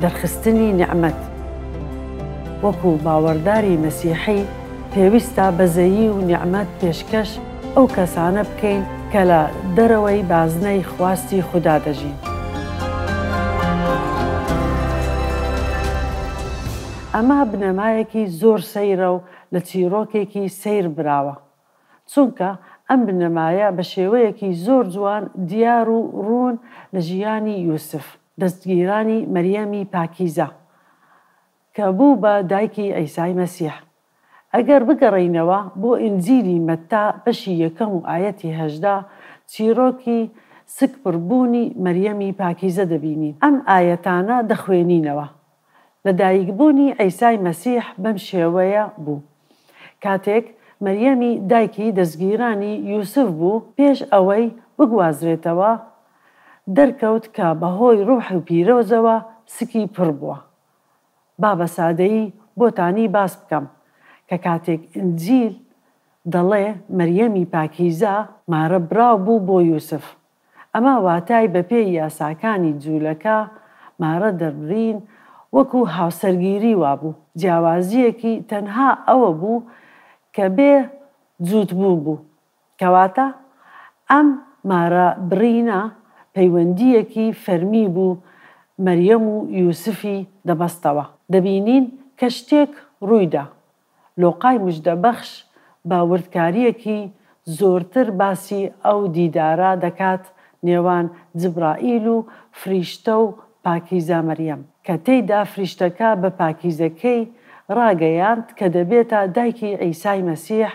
دەرخستنی نیعمەت. وەکو باوەڕداری مەسیحی پێویستە بەزەیی و نیعمەت پێشکەش ئەو کەسانە بکەین کە لە دەرەوەی بازنەی خواستی خودا دەژین. ئەمە بنەمایەکی زۆر سەیرە و لە چیڕۆکێکی سەیر براوە. چونکە ئەم بنەمایە بە شێوەیەکی زۆر جوان دیار و ڕوون لە ژیانی یوسف، دەستگیرانی مەریەمی پاکیزە، کە بوو بە دایکی عیسای مەسیح. ئەگەر بگەڕێینەوە بۆ ئینجیلی مەتا بەشی یەکەم و ئایەتی 18، چیڕۆکی سکپڕبوونی مەریەمی پاکیزە دەبینین. ئەم ئایەتانە دەخوێنینەوە. لەدایکبوونی عیسای مەسیح بەم شێوەیە بوو، کاتێک مەریەمی دایکی دەستگیرانی یوسف بوو، پێش ئەوەی بگوازرێتەوە، دەرکەوت کە بەهۆی ڕوحی پیرۆزەوە سکی پڕ بووە. با بە سادەیی بۆتانی باس بکەم کە کاتێک ئینجیل دەڵێ مەریەمی پاکیزە مارە براو بوو بۆ یوسف، ئەمە واتای بەپێی یاساکانی جوولەکە مارە دەربرین وەکو هاوسەرگیری وابوو، جیاوازییەکی تەنها ئەوە بوو کە بێ جووتبوون بوو، کەواتە ئەم مارە بڕینە پەیوەندییەکی فەرمی بوو مەریەم و یوسفی دەبەستەوە. دەبینین کە شتێک ڕوویدا لۆقای مژدەبەخش بە وردکارییەکی زۆرتر باسی ئەو دیدارە دەکات نێوان جبرائیل و فریشتە و پاکیزە مەریەم، کە تێیدا فریشتەکە بە پاکیزەکەی ڕاگەیاند کە دەبێتە دایکی عیسای مەسیح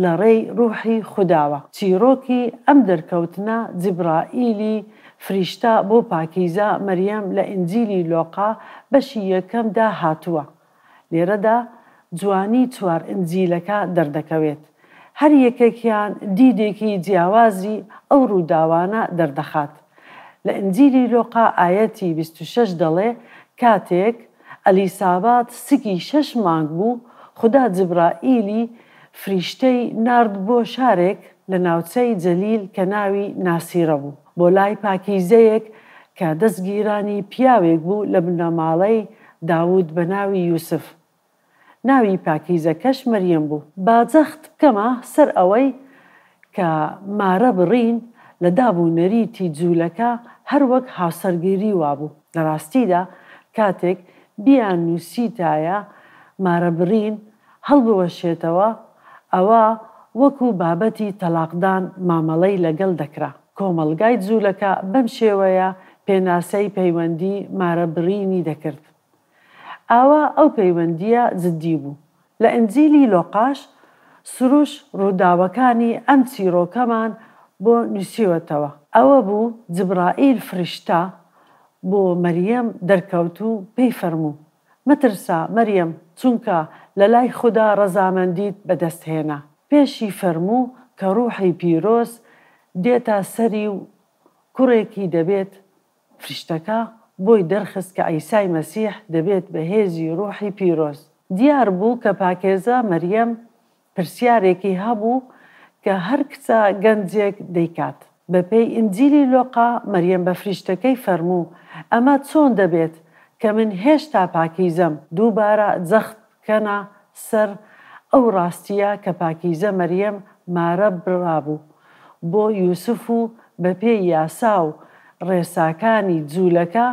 لە ڕێی ڕوحی خوداوە. چیڕۆکی ئەم دەرکەوتنە جبرائیلی فریشتە بۆ پاکیزە مەریەم لە ئینجیلی لۆقا بەشی یەکەمدا هاتووە. لێرەدا جوانی چوار ئنجیلەکە دەردەکەوێت. هەر یەکێکیان دیدێکی جیاوازی ئەو ڕووداوانە دەردەخات. لە ئنجیلی لۆقا ئایەتی 26 دەڵێ کاتێک ئەلیسابات سکی شەش مانگ بوو، خودا جبرائیلی فریشتەی نارد بۆ شارێک لە ناوچەی جەلیل کە ناوی ناسیرە بوو، بۆ لای پاکیزەیەک کە دەستگیرانی پیاوێک بوو لە بنەماڵەی داود بە ناوی یوسف. ناوی پاکیزەکەش مەریەم بوو. با جەخت بکەمە سەر ئەوەی کە مارە بڕین لە داب و نەریتی جوولەکە هەر وەک هاوسەرگیری وابوو. لە ڕاستیدا کاتێک بیاننووسیتایە مارە بڕین هەڵبوەشێتەوە ئەوا وەکو بابەتی تەلاقدان مامەڵەی لەگەل دەکرا. کۆمەڵگای جوولەکە بەم شێوەیە پێناسەی پەیوەندی مارە بڕینی دەکرد. ئاوا ئەو پەیوەندییە جدی بوو. لە ئنجیلی لۆقاش سروش ڕووداوەکانی ئەم چیڕۆکەمان بۆ نووسیوەتەوە. ئەوە بوو جبرائیل فریشتە بۆ مەریەم دەرکەوت و پێی فەرموو، مەترسە مەریەم، چونکە لە لای خودا ڕەزامەندیت بەدەست هێنا. پێشی فەرموو کە ڕوحی پیرۆز دێتە سەری و کوڕێکی دەبێت، فریشتەکە بۆی دەرخست کە عیسای مەسیح دەبێت بە هێزی ڕوحی پیرۆز. دیار بوو کە پاکێزە مەریەم پرسیارێکی هەبوو کە هەر کچە گەنجێک دەیکات. بەپێی ئینجیلی لۆقا، مەریەم بە فریشتەکەی فەرموو، ئەمە چۆن دەبێت کە من هێشتا پاکیزەم؟ دووبارە جەخت بکەنە سەر ئەو ڕاستییە کە پاکیزە مەریەم مارە بڕابوو بۆ یوسف و بەپێی یاسا و ڕێساکانی جوولەکە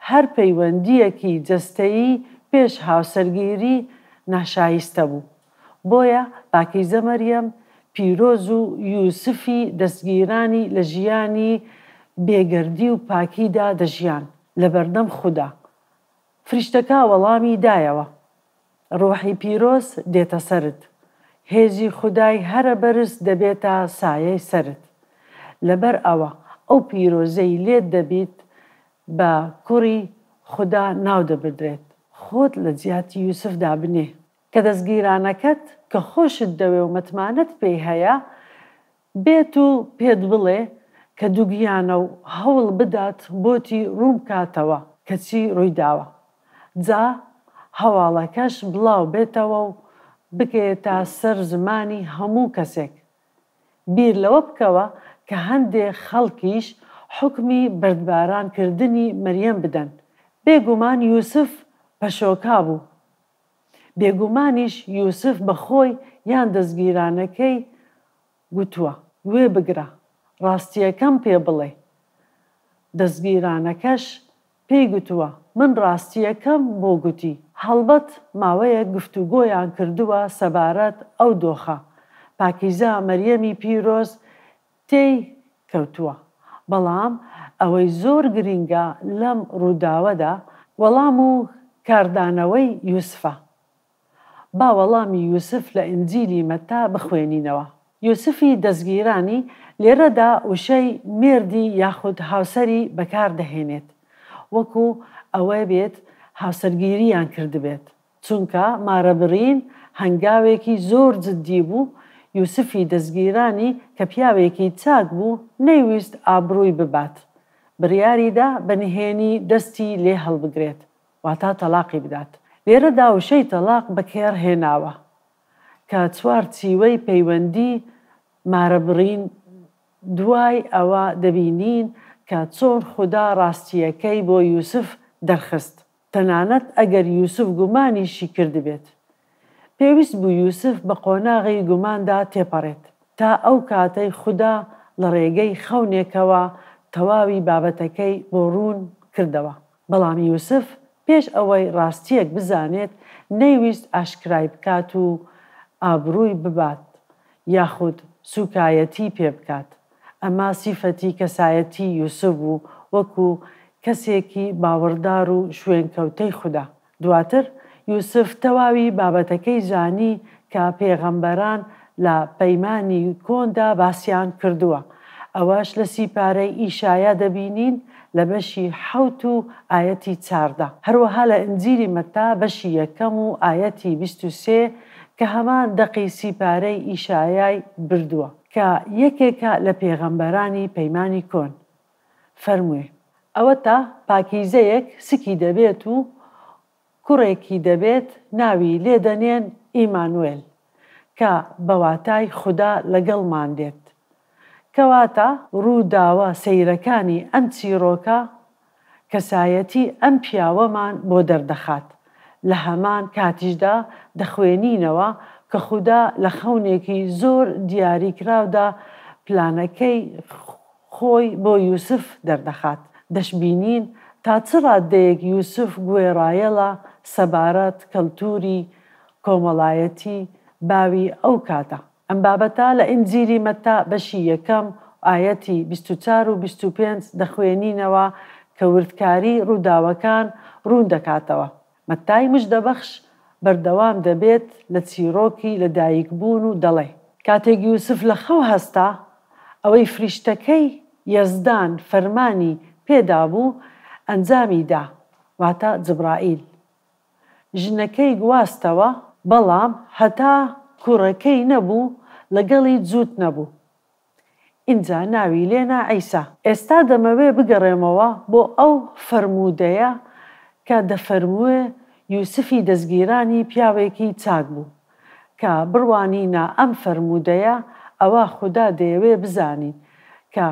هەر پەیوەندییەکی جەستەیی پێش هاوسەرگیری ناشایستە بوو. بۆیە پاکیزە مەریەم پیرۆز و یوسفی دەستگیرانی لە ژیانی بێگەردی و پاکیدا دەژیان لەبەردەم خودا. فریشتەکە وەڵامی دایەوە، ڕۆحی پیرۆز دێتە سەرت، هێزی خودای هەرە بەرز دەبێتە سایەی سەرت. لەبەر ئەوە ئەو پیرۆزەی لێت دەبیت بە کوڕی خودا ناو دەبردرێت. خۆت لە جیاتی یوسف دابنێ. کە دەستگیرانەکەت کە خۆشت دەوێ و متمانەت پێی هەیە بێت و پێت بڵێ کە دووگیانە و هەوڵ بدات بۆتی ڕوون بکاتەوە کە چی ڕوویداوە جا هەواڵەکەش بڵاو بێتەوە و بگەیەتە سەر زمانی هەموو کەسێک بیر لەوە بکەوە کە هەندێ خەڵکیش حوکمی بەردباران کردنی مەریەم بدەن. بێگومان یوسف پەشۆکا بوو. بێگومانیش یوسف بە خۆی یان دەزگیرانەکەی گوتووە، گوێ بگرە، ڕاستییەکەم پێ بڵێ. دەزگیرانەکەش پێی گوتووە، من ڕاستییەکەم بۆ گوتی. هەڵبەت ماوەیەک گفتوگۆیان کردووە سەبارەت ئەو دۆخە، پاکیزە مەریەمی پیرۆز تێی کەوتووە. بەڵام ئەوەی زۆر گرینگە لەم ڕووداوەدا، وەڵام و کاردانەوەی یوسفە. با وەڵامی یوسف لە ئینجیلی مەتا بخوێنینەوە. یوسفی دەزگیرانی لێرەدا وشەی مێردی یاخود هاوسەری بەکار دەهێنێت، وەکو ئەوە بێت هاوسەرگیریان کردبێت، چونکە مارەبڕین هەنگاوێکی زۆر جدی بوو، یوسفی دەزگیرانی کە پیاوێکی چاک بوو نەیویست ئابڕووی ببات، بڕیاریدا بە نهێنی دەستی لێ هەڵبگرێت، واتا تەڵاقی بدات. لێرەدا وشەی تەڵاق بەکێڕ هێناوە کە چوارچیوەی پەیوەندی مارەبڕین دوای ئەوە دەبینین کە چۆن خودا ڕاستییەکەی بۆ یوسف دەرخست تەنانەت ئەگەر یوسف گومانیشی کردبێت. پێویست بوو یوسف بە قۆناغی گوماندا تێپەڕێت تا ئەو کاتەی خودا لە ڕێگەی خەونێکەوە تەواوی بابەتەکەی بۆ ڕوون کردەوە. بەڵام یوسف پێش ئەوەی ڕاستییەک بزانێت نەیویست ئاشکرای بکات و ئابڕووی ببات یاخود سوکایەتی پێ بکات، ئەمە سیفەتی کەسایەتی یوسف بوو وەکو کەسێکی باوەڕدار و شوێنکەوتەی خودا. دواتر یوسف تەواوی بابەتەکەی زانی کە پێغەمبەران لە پەیمانی کۆندا باسیان کردووە، ئەوەش لە سیپارەی ئیشایا دەبینین لە بەشی حەوت و ئایەتی 14، هەروەها لە ئنجیلی مەتا بەشی یەکەم و ئایەتی 23 کە هەمان دەقی سیپارەی ئیشایای بردووە کە یەکێکە لە پێغەمبەرانی پەیمانی کۆن. فەرمووی. ئەوەتا پاکیزەیەک سکی دەبێت و کوڕێکی دەبێت ناوی لێ دەنێن ئیمانوێل کە بە واتای خودا لەگەڵمان دێت. کەواتە ڕووداوە سەیرەکانی ئەم چیڕۆکە کەسایەتی ئەم پیاوەمان بۆ دەردەخات، لە هەمان کاتیشدا دەخوێنینەوە کە خودا لە خەونێکی زۆر دیاریکراودا پلانەکەی خۆی بۆ یوسف دەردەخات. دەشبینین تا چ ڕاددەیەک یوسف گوێڕایەڵە سەبارەت کەلتووری کۆمەڵایەتی باوی ئەو کاتە. ئەم بابەتە لە ئینجیلی مەتا بەشی یەکەم ئایەتی 24 و 25 دەخوێنینەوە کە وردکاری ڕووداوەکان ڕوون دەکاتەوە. مەتای مژدەبەخش بەردەوام دەبێت لە چیڕۆکی لەدایکبوون و دەڵێ. کاتێک یوسف لە خەو هەستا، ئەوەی فریشتەکەی یەزدان فەرمانی پێدابوو ئەنجامی دا، واتە جبرائیل. ژنەکەی گواستەوە، بەڵام هەتا کوڕەکەی نەبوو لەگەڵی جووت نەبوو. ئینجا ناوی لێنا عیسا. ئێستا دەمەوێ بگەڕێمەوە بۆ ئەو فەرموودەیە کە دەفەرموێ یوسفی دەزگیرانی پیاوێکی چاک بوو. کە بڕوانینە ئەم فەرموودەیە ئەوا خودا دەیەوێ بزانین کە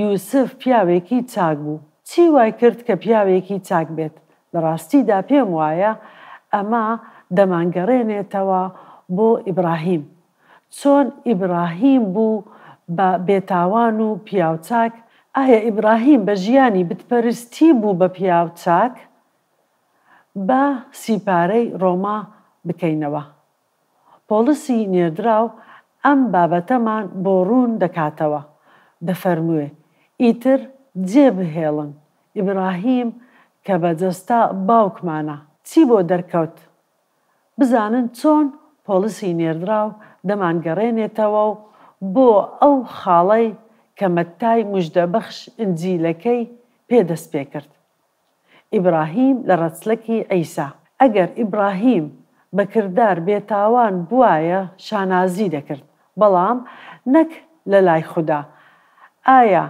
یوسف پیاوێکی چاک بوو. چی وای کرد کە پیاوێکی چاک بێت؟ لە ڕاستیدا پێم وایە ئەمە دەمانگەڕێنێتەوە بۆ ئیبڕاهیم. چۆن ئیبڕاهیم بوو بە بێتاوان و پیاوچاک؟ ئایا ئیبڕاهیم بە ژیانی بتپەرستی بوو بە پیاوچاک؟ با سیپارەی ڕۆما بکەینەوە. پۆڵسی نێردراو ئەم بابەتەمان بۆ ڕوون دەکاتەوە، دەفەرموێ، ئیتر جێ بهێڵن، ئیبڕاهیم کە بە جەستە باوکمانە، چی بۆ دەرکەوت؟ بزانن چۆن پۆڵسی نێردراو دەمانگەڕێنێتەوە و بۆ ئەو خاڵەی کە مەتای موژدەبەخش ئینجیلەکەی پێ دەست پێکرد. ئیبراهیم لە ڕەچلەکی عیسا. ئەگەر ئیبراهیم بە کردار بێتاوان بوایە شانازی دەکرد، بەڵام نەک لە لای خودا. ئایا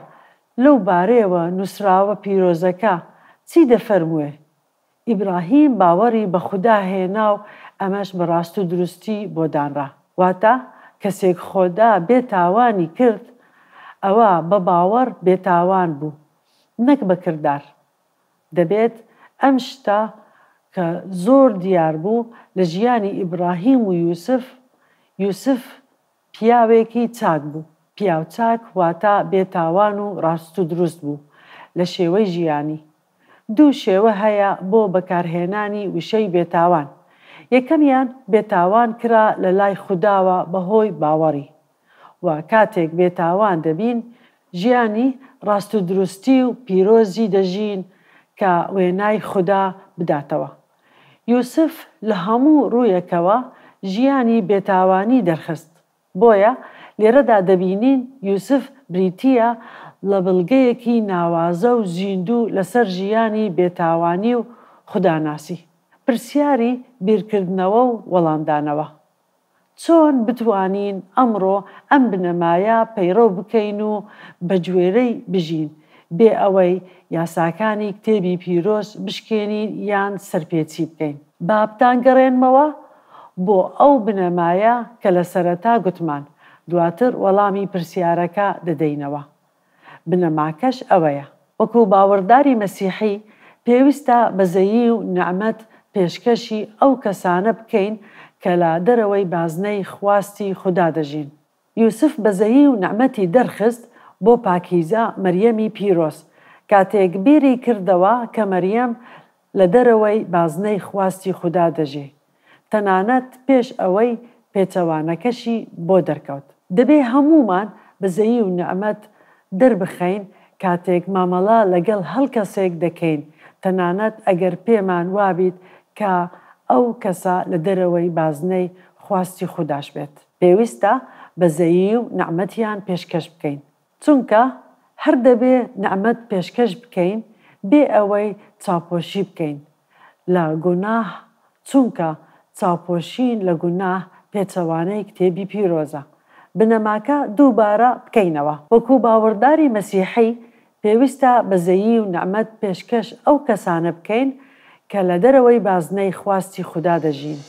لەو بارەیەوە نووسراوە پیرۆزەکە چی دەفەرموێ؟ ئیبراهیم باوەڕی بە خودا هێنا و ئەمەش بە ڕاستودروستی بۆ دانرا. واتە کەسێک خۆدا بێ تاوانی کرد، ئەوا بە باوەڕ بێتاوان بوو، نەک بە کردار. دەبێت ئەم شتە کە زۆر دیار بوو لە ژیانی ئیبڕاهیم و یوسف، یوسف پیاوێکی چاک بوو، پیاو چاک واتە بێ تاوان و ڕاست و دروست بوو لە شێوەی ژیانی. دوو شێوە هەیە بۆ بەکارهێنانی وشەی بێتاوان. یەکەمیان بێتاوان کرا لە لای خوداوە بەهۆی باوەڕی. و کاتێک بێتاوان دەبین ژیانی ڕاست و دروستی و پیرۆزی دەژین کە وێنای خودا بداتەوە. یوسف لە هەموو ڕوویەکەوە ژیانی بێتاوانی دەرخست. بۆیە لێرەدا دەبینین یوسف بریتییە لە بڵگەیەکی ناوازە و زیندوو لەسەر ژیانی بێتاوانی و خوداناسی. پرسیاری بیرکردنەوە و وەڵامدانەوە. چۆن بتوانین ئەمڕۆ ئەم بنەمایە پەیڕەو بکەین و بەگوێرەی بژین، بێ ئەوەی یاساکانی کتێبی پیرۆز بشکێنین یان سەرپێچی بکەین؟ با بتانگەڕێنمەوە بۆ ئەو بنەمایە کە لە سەرەتا گوتمان، دواتر وەڵامی پرسیارەکە دەدەینەوە. بنەماکەش ئەوەیە. وەکو باوەڕداری مەسیحی پێویستە بەزەیی و نیعمەت پێشکەشی ئەو کەسانە بکەین کە لە دەرەوەی بازنەی خواستی خودا دەژین. یوسف بەزەیی و نیعمەتی دەرخست بۆ پاکیزە مەریەمی پیرۆز کاتێک بیری کردەوە کە مەریەم لە دەرەوەی بازنەی خواستی خودا دەژی، تەنانەت پێش ئەوەی پێچەوانەکەشی بۆ دەرکەوت. دەبێ هەموومان بەزەیی و نیعمەت دەربخەین کاتێک مامەڵە لەگەڵ هەڵ کەسێک دەکەین، تەنانەت ئەگەر پێمان وابیت کە ئەو کەسە لە دەرەوەی بازنەی خواستی خوداش بێت. پێویستە بەزەیی و نیعمەتیان پێشکەش بکەین. چونکە هەر دەبێ نیعمەت پێشکەش بکەین بێ ئەوەی چاوپۆشی بکەین لە گوناه چونکە چاوپۆشین لە گوناه پێچەوانەی کتێبی پیرۆزە. بنەماکە دووبارە بکەینەوە. وەکو باوەڕداری مەسیحی پێویستە بەزەیی و نیعمەت پێشکەش ئەو کەسانە بکەین کە لە دەرەوەی بازنەی خواستی خودا دەژین.